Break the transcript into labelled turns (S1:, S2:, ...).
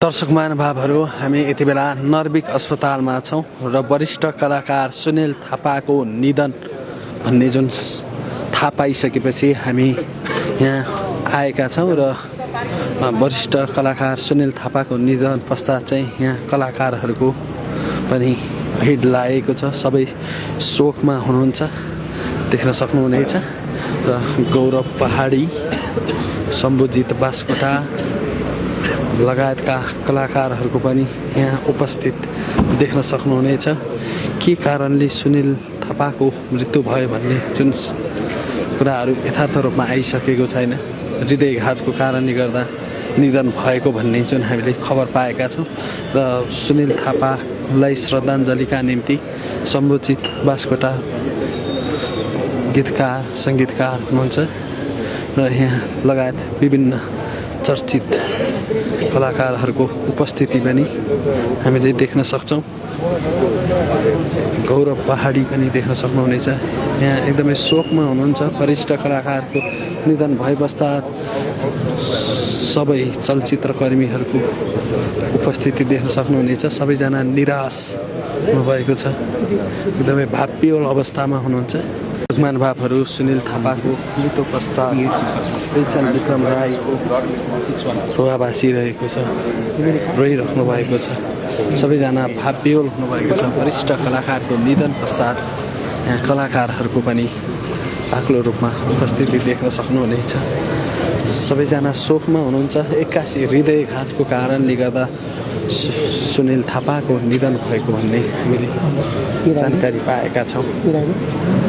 S1: दर्शक महानुभावहरू, हामी यति बेला नर्विक अस्पतालमा छौँ र वरिष्ठ कलाकार सुनिल थापाको निधन भन्ने जुन थाहा पाइसकेपछि हामी यहाँ आएका छौँ र वरिष्ठ कलाकार सुनिल थापाको निधन पश्चात चाहिँ यहाँ कलाकारहरूको पनि भिड लागेको छ। सबै शोकमा हुनुहुन्छ, देख्न सक्नुहुनेछ। र गौरव पहाडी, शम्भुजित बास्कोटा लगायतका कलाकारहरूको पनि यहाँ उपस्थित देख्न सक्नुहुनेछ। के कारणले सुनिल थापाको मृत्यु भयो भन्ने जुन कुराहरू यथार्थ रूपमा आइसकेको छैन। हृदयघातको कारणले गर्दा निधन भएको भन्ने जुन हामीले खबर पाएका छौँ र सुनिल थापालाई श्रद्धाञ्जलीका निम्ति शम्भुजित बास्कोटा गीतकार सङ्गीतकार हुनुहुन्छ र यहाँ लगायत विभिन्न चर्चित कलाकारहरूको उपस्थिति पनि हामीले देख्न सक्छौँ। गौरव पहाडी पनि देख्न सक्नुहुनेछ, यहाँ एकदमै शोकमा हुनुहुन्छ। वरिष्ठ कलाकारको निधन भए पश्चात सबै चलचित्रकर्मीहरूको उपस्थिति देख्न सक्नुहुनेछ। सबैजना निराश हुनुभएको छ, एकदमै भावविह्वल अवस्थामा हुनुहुन्छ। महानुभावहरू, सुनिल थापाको मृत्यु पश्चात पेन्सन विक्रम राईको प्रभाव भासिरहेको छ, रोइराख्नु भएको छ। सबैजना भावविह्वल हुनुभएको छ। वरिष्ठ कलाकारको निधन पश्चात यहाँ कलाकारहरूको पनि बाक्लो रूपमा उपस्थिति देख्न सक्नुहुनेछ। सबैजना शोकमा हुनुहुन्छ। एक्कासी हृदयघातको कारणले गर्दा सुनिल थापाको निधन भएको भन्ने हामीले जानकारी पाएका छौँ।